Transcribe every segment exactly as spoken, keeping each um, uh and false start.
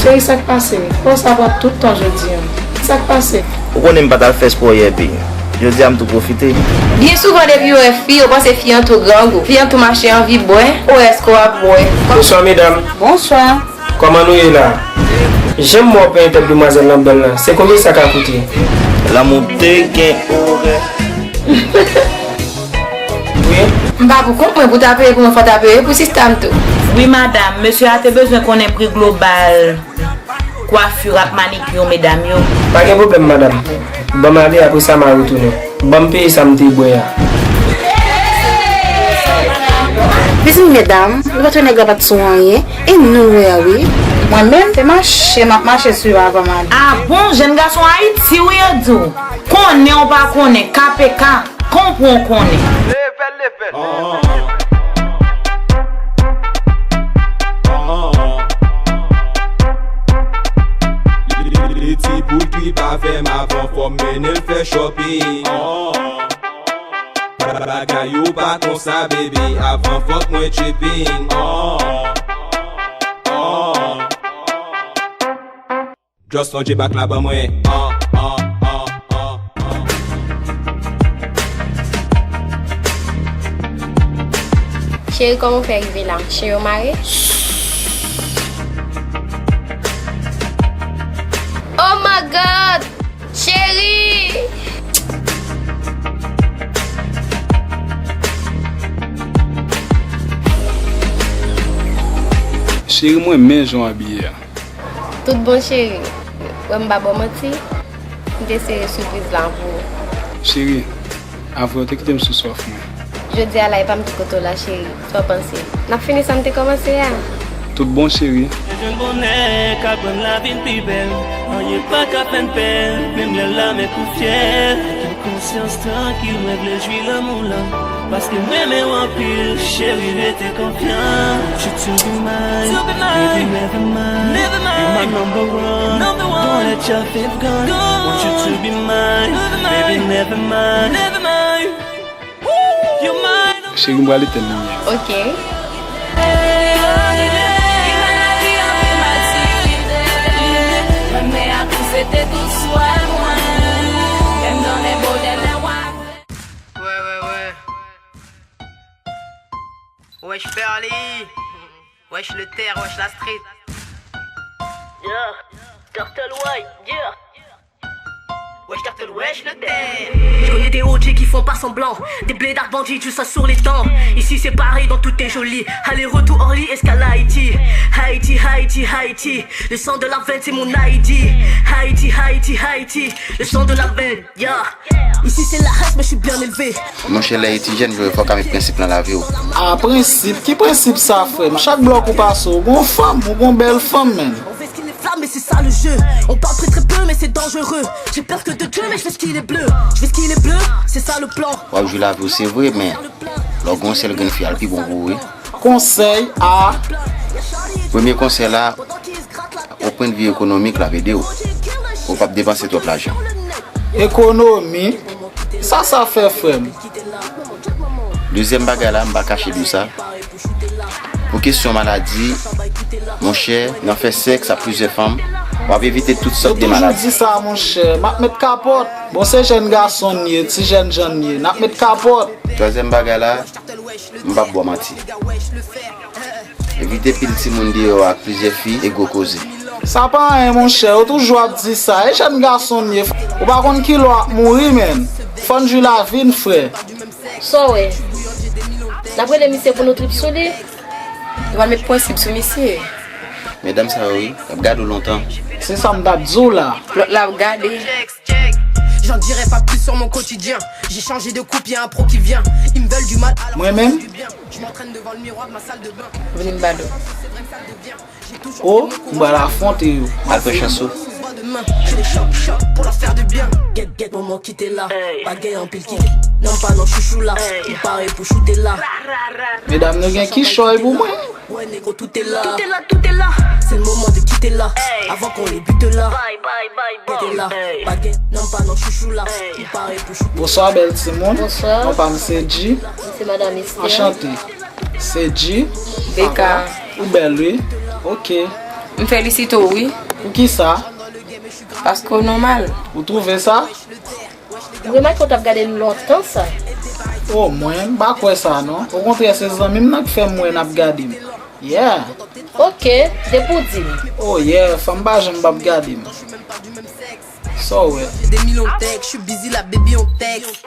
Cheri, sa k pase? Konsa pran tout tan jodi an. Sa k pase? Ou konnen m pa t al fè spò yè, epi jodi a m tou pwofite. Byen souvan depi yo wè fi, yo panse fi an tou grangou, fi an tou mache anvi bwè, ou èske w ap bwè? Bonswa medam. Bonswa. Kòman nou ye la? Jan m wè w penyen tèt demwazèl lan bèl la, se konbyen sa ka koute? Lanmou te gen orè. Wi. M pa pou kont mwen pou ta peye pou mwen, fò ta peye pou sista m tou. Wi madanm, mesye a te bezwen konnen pri global kwafi ak manikir medam yo. Pa gen pwoblèm madanm. Ban m ale, apre sa m a retounen. Ban m peye sa m te bwè a. Mezanmi medam, nou pa t wè nèg la pa t sou anyen, e nou n wè a wi. Mwen menm, se mache m ap mache sou yo avan m ale. Ah bon, jèn gason Ayiti wi yo di w. Konnen ou pa konnen, K P K, konprann ou konnen. Li ti boul ki pa fè m avan fò m mennen l fè shopping. Bagay yo pa konsa baby, avan fòk mwen tripping. Just on J-Back la ban mwen. Cheri, kòman w fè rive la? Chen yo mare? Oh my God! Cheri! Cheri, mwen renmen jan w abiye a. Tout bon cheri. Wè m pa ba w manti, m te sere sipriz la pou ou. Cheri, avwe w te kite m sou swaf mwen. Jodi a la e pa m ki kote w la cheri. Sa w panse? N ap fini sa m te kòmanse a. Tout bon cheri. Te jwenn bonè k ap rann lavi n pi bèl. Anyen pa ka fè n pè, menm lè l lame kou fyèl. Konsyans trankil, mwen vle jwi lanmou lan. Paske m renmen w anpil, cheri rete konfyan. Want you to be mine, baby never mind. You're my number one, don't let your faith gone. Want you to be mine, baby never mind. You're mine. Cheri, m pral etenn limyè a. Ok. Wè, wè, wè. Wesh Perly. Wesh le terre, wesh la street. Yeah. Kartel White, yeah. Wesh Kartel, wesh le terre. Je connais des O G qui font pas semblant. Des blédards bandits, tout ça sur les temps. Ici c'est pareil, dans tout est joli. Aller-retour Orly, escale Haïti. Haïti, Haïti, Haïti. Le sang de la veine, c'est mon I D. Haïti, Haïti, Haïti. Le sang de la veine, yeah. Ici c'est la race, mais je suis bien élevé. Monchè, lè w ti jèn, jwe fò w ka met prensip nan lavi w. Ah, prensip? Ki prensip sa, frè m? Chak blòk ou pase, ou gon fanm, ou gon bèl fanm, menn. On fait ce qu'il est flamme, mais c'est ça le jeu. On parle très très peu, mais c'est dangereux. J'ai peur que de Dieu, mais je fais ce qu'il est bleu. Je fais ce qu'il est bleu, c'est ça le plan. W ap jwi lavi w, se vre, men lè w gon sèl grenn fi a, l pi bon pou ou, wi. Konsèy a. Premye konsèy la, yon pwennvi ekonomik l ap ede w. Ou p ap depanse twòp lajan. Ekonomi? Sa sa fè, frè m? Dezyèm bagay la, m pa kache di w sa. Pou kesyon maladi, monchè, nan fè sèks ak plizyè fanm, w ap evite tout sòt de maladi. Yo toujou di sa, monchè. M ap met kapòt. Bon, se jèn gason n ye, ti jèn jan n ye. N ap met kapòt. Twazyèm bagay la, m p ap ba w manti. Evite pil timoun deyò ak plizyè fi e gwo koze. Sa pa anyen, monchè. Yo toujou ap di sa. E jèn gason n ye. Ou pa konn kilè w ap mouri, menn. Fò n jwi lavi n, frè. Sa w wè? N ap rele misye pou nou trip sou li. Nou pral met prensip sou misye. Medam sa yo, wi, y ap gade w lontan. Se sa m t ap di w la. Lòt la ap gade. J'en dirai pas plus sur mon quotidien. J'ai changé de coupe, y a un pro qui vient. Ils me veulent du mal à la Mwen menm? Je m'entraîne devant le miroir de ma salle de bain. Vini m ba do. O, m pral afwonte yo. Al fè chans ou. J'ai des chocs, chocs pour leur faire du bien. Get, get, maman qui t'es là. Pas gay en pile qui. Non, pas non, chouchou là. Ou paré pour shooter là. Medam, nou gen kichòy pou mwen. Ouais, négro, tout est là. Tout est là, tout est là. C'est le moment de quitter là. Avant qu'on les bute là. Bye, bye, bye, bye. T'es là. Pas gay, non, pas non, chouchou là. Ou paré pour shooter. Bonswa, bèl timoun. Bonswa. Non pa m se G. Se Madam Esther. Anchante. Se G. Beka. Ou bèl, wi. Ok. M felisite w, wi. Poukisa? Paske w nòmal. Ou twouve sa? M remake w t ap gade l lontan sa. O, mwen, m pa kwè sa, non. Okontrè, se zanmi m nan k fè m wè n ap gade m. Yeah. Ok, depi w di m. O, yeah, fanm pa janm p ap gade m. Sa w wè? J'ai des millions de textes, je suis busy, la baby on texte.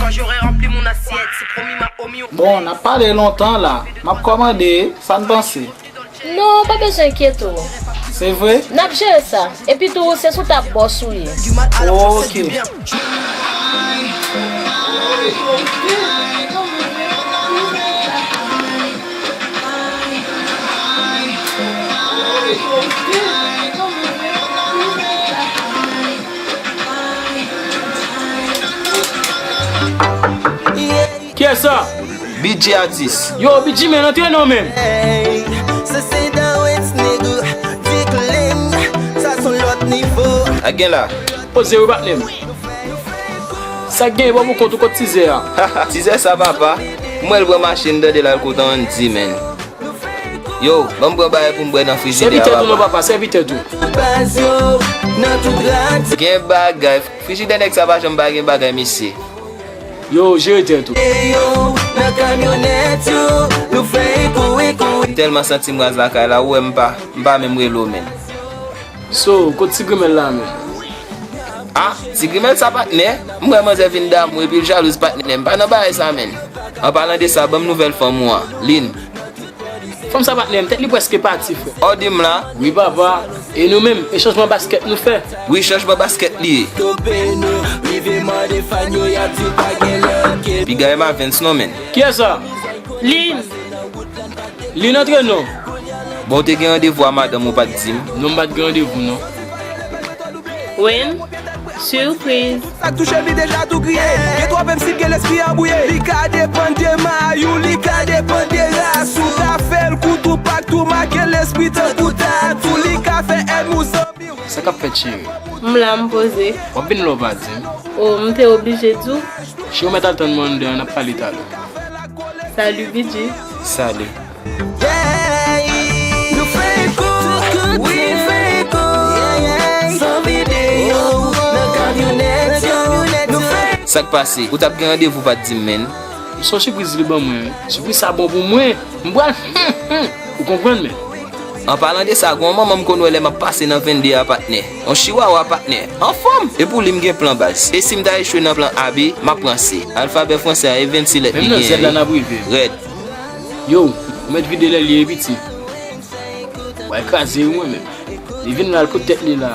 Quand j'aurai rempli mon assiette, c'est promis ma homie on... Bon, n ap pale lontan la. M ap kòmande, sa n panse? Non, pa bezwen enkyete w. Se vre? N ap jere sa. Epi tou, se sou tab bòs ou ye. Du mal à la force, c'est du bien. Kiyès sa? B J atis. Yo, B J men, antre non men. Hey, se se Dawens nèg, Declan, sa se yon lòt nivo. Sa gen la? Poze wi patnè m. Sa gen, bon, pou kont ou kot tizè a? Tizè sa papa. M wè l pran machin, m tande l al kot Andy, men. Yo, ban m pran bagay pou m bwè nan frijidè a, papa. Sèvi tèt ou non, papa, sèvi tèt ou. Baz yo, nan tout rad. Gen bagay, frijidè nèg sa pa janm pa gen bagay, mesye. Yo, jere tèt ou. Yo, nan kamyonèt yo, nou fè kouri, kouri. M tèlman santi m raz lakay la, ou wè m pa, m pa menm rele w, men. So, kot ti grimèl la, men? Ah, ti grimèl sa, patnè? M wè manzè vin damou epi l jalouz, patnè. M pa nan bagay sa, men. An palan de sa, ban m nouvèl fanm ou an, Lynn. Fanm sa, patnè m, tèt li prèske pati, frè. Ò, di m la. Wi, papa. E nou menm, e chanjman baskèt nou fè? Wi, chanjman baskèt li ye. Tonbe nou, rive mande fan yo, y ap di pa gen lè ke. Piga e Mavens non, men. Kiyès sa? Lynn. Lynn, antre non. Bon, ou te gen randevou a madanm ou, pa t di m? Non, m pa t gen randevou, non. Win, sipriz. Sa k touche m, li deja tou kriye. Gen twòp M C k gen lespri an bwouye. Li ka depann de may ou, li ka depann de ras ou. Ka fè l kout ou pa k tou make lespri tankou tatou. Li ka fè ènmi w zanmi w. Sa k ap fèt, cheri? M la, m poze. W ap vin la w pa di m? O, m te oblije di w. Cheri, w mèt al tann mwen anndan an, n ap pale talè. Salut, B J. Salut. Yeah, nou fè kou, wi, fè kou. San videyo, nan kamyonèt yo, nou fè. Sa k pase? Ou t ap gen randevou, pa t di m, menn. Se yon sipriz li ban mwen, wi. Sipriz sa bon pou mwen. M pral, ou konprann, men. An palan de sa, gon manman m konn wè lè m ap pase nan vennde a, patnè. On chiwawa, patnè. Anfòm! E pou li, m gen plan, baz. E si m ta echwe nan plan A, B, m ap pran C. Alfabè fransè a, e vennsis lèt li genyen, wi. Menm nan zèd la, n ap rive. Rèd. Yo, ou mèt vide lè li ye, piti. W a kraze wi mwen menm. Li vin la, l kot tèt li la.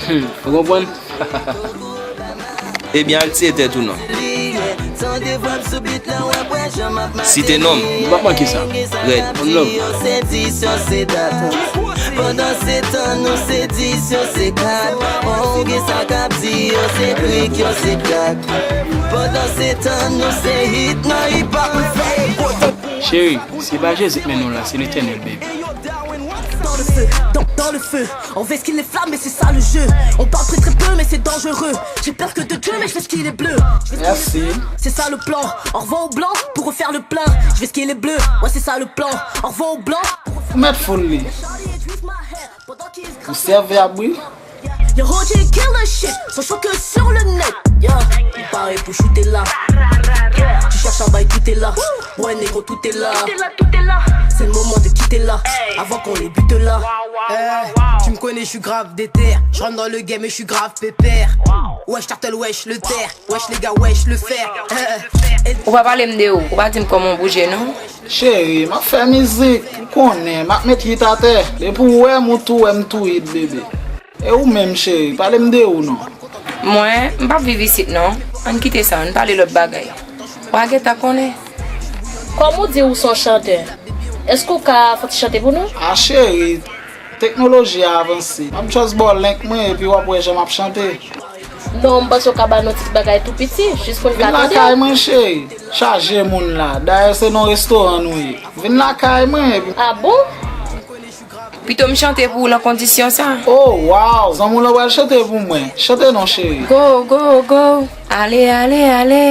Hmm, ou konprann? Ebyen, al tiye tèt ou non. Site non m. M p ap manke sa. Rèd. One love. Pandan se tan nou se dis, yo se kat. Ou gen sa k ap di, yo se krik, yo se krak. Pandan se tan nou se hit nan hip hop. Cheri, se pa Jezi k mennen w la, se Letènèl, baby. Dans le feu, dans, dans le feu. On va esquiver les flammes, mais c'est ça le jeu. On parle très très peu, mais c'est dangereux. J'ai peur que de Dieu, mais je vais esquiver les bleus. Je vais esquiver les bleus. Merci. C'est ça le plan. On revend au blanc pour refaire le plein. Je vais esquiver les bleus. Ouais, c'est ça le plan. On revend au blanc. Ou mèt foul li. Ou sèvi a bri. Yo, O J kill the shit, son show que sur le net. Yeah, il paraît pour shooter là. Tu cherches un bail, tout est là. Ouais, négro, tout est là. C'est le moment de quitter là, avant qu'on les bute là. Eh, tu me connais, je suis grave déter. Je rentre dans le game et je suis grave pépère. Wesh, Turtle, wesh, le terre. Wesh, les gars, wesh, le fer. Eh, eh. Ou pa pale m de ou, ou pa di m kòman w bouje, non. Cheri, m ap fè mizik, ou konnen, m ap met hit atè. Depi w wè m, ou tou wè m tou hit, bebe. E ou menm, cheri, pale m de ou non. Mwen, m p ap viv isit non. Ann kite sa, ann pale lòt bagay. W a gentan konnen. Kòm ou di ou se yon chantè, èske ou ka fè yon ti chante pou nou? A cheri, teknoloji a avanse. M ap just ba w link mwen epi w ap wè jan m ap chante. Non, m panse w ka ba nou ti bagay tou piti, jis pou n ka tande. Vin lakay mwen, cheri. Chaje moun la. Dayè se nan restoran nou ye. Vin lakay mwen epi... A bon? Pito m chante pou ou nan kondisyon sa. Oh, wow! Zanmi w lan pral chante pou mwen. Chante non, cheri. Go, go, go. Ale, ale, ale.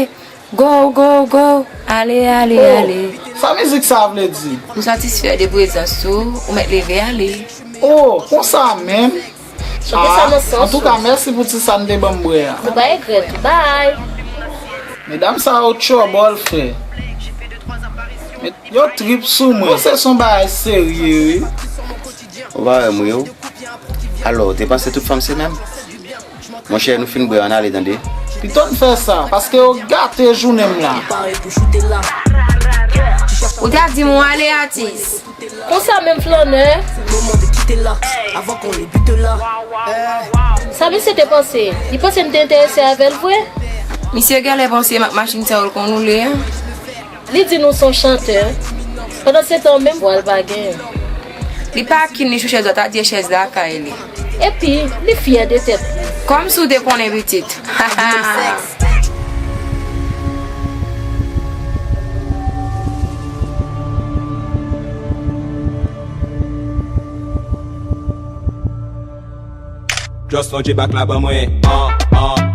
Go, go, go. Ale, ale, ale. Oh, sa mizik sa vle di? M satisfè de prezans ou. Ou mèt leve ale. Oh, konsa menm? Chante sa nan sans ou. Antouka, mèsi pou ti sa n te ban m bwè a. Nou pa regrèt. Bye. Medam sa yo tchòbòl, frè. Met, yo trip sou mwen. Bon, se son bagay serye, wi. Ou pa wè m wi, w. Alò, w te panse tout fanm se menm? Monchè, nou fin bwè, ann ale, tande. Pito n fè sa, paske yo gate jounen m la. Ou ta di m w ale, atis. Konsa menm, flannè. Sa misye te panse? Li panse m te enterese avè l vre? Misye genlè panse m ak machin sa yo l konn woule a. Li di nou se yon chantè. Pandansetan, menm vwa l pa genyen. Li pa kin, li sou chèz la, ta di e chèz lakay li. Epi, li fyè de tèt li. Kòmsi w te konnen, pitit. Just on J-Back la ban mwen, ah, ah.